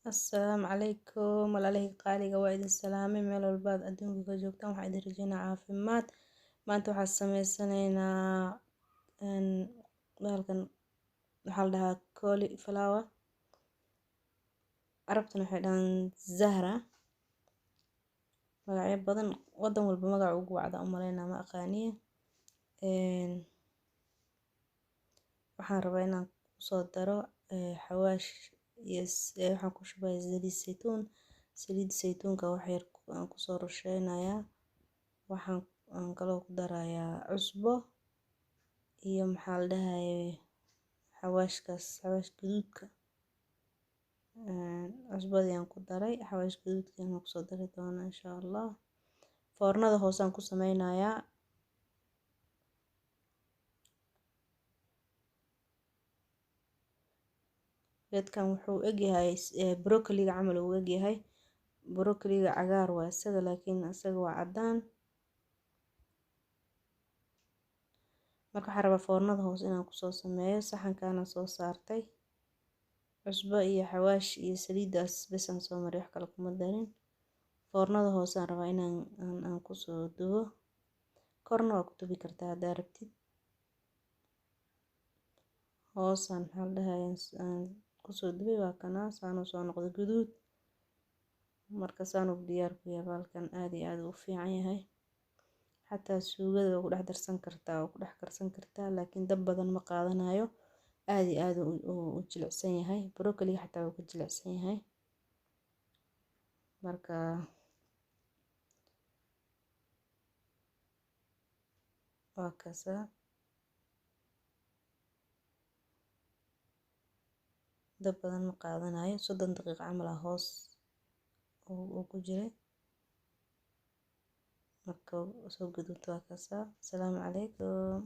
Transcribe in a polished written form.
Assalaamu calaykum walaalahey qaaliga, waa idin salaamay meel walbaad adduunka ka joogtaan. Waxaan idin rajeynaa caafimaad. Maanta waxaan sameysanaynaa bahalkan waxaa la dhahaa cauliflower, carabtana waxay dhahaan zahra. Magacyo badan, wadan walba magac ugu wacda u maleynaa, ma aqaaniye. Waxaan rabaa inaan kusoo daro xawaash iyo waxaan ku shubaya saliid saytuun. Saliid saytuunka wax yar aan kusoo rusheynayaa. Waxaan aan kaloo ku darayaa cusbo iyo maxaa la dhahayay xawaashkaas, xawaash gaduudka. Cusbadii aan ku daray, xawaash gaduudka aan kusoo dari doonaa insha Allah. Foornada hoosaan ku sameynayaa. Geedkan wuxuu egyahay broccoliga camal uu egyahay. Broccoliga cagaar waa isaga, laakiin isaga waa cadaan. Marka waxaan rabaa foornada hoose inaan kusoo sameeyo. Saxankaana soo saartay cusbo iyo xawaash iyo saliidaas bes aan soo mariyo, wax kale kuma darin. Foornada hoose aan rabaa inaan aan kusoo dubo. Korna waa ku dubi kartaa haddaa rabtid. Hoosaan maxaa la dhahayaa aan kusoo dubay, waa kanaa saanuu soo noqday guduud. Marka saanuu diyaar ku yahay bahalkan, aad iyo aad u fiican yahay. Xataa suugada waa ku dhex darsan kartaa, waa ku dhex karsan kartaa, laakiin dab badan ma qaadanayo. Aad iyo aad u jilicsan yahay, broccoliga xataa wuu ka jilicsan yahay. Marka waa kaasaa, dab badan ma qaadanayo, 30 daqiiqo camal ah hoos uu ku jiray. Marka soo gaduudto waa kaasaa. Asalaamu calaykum.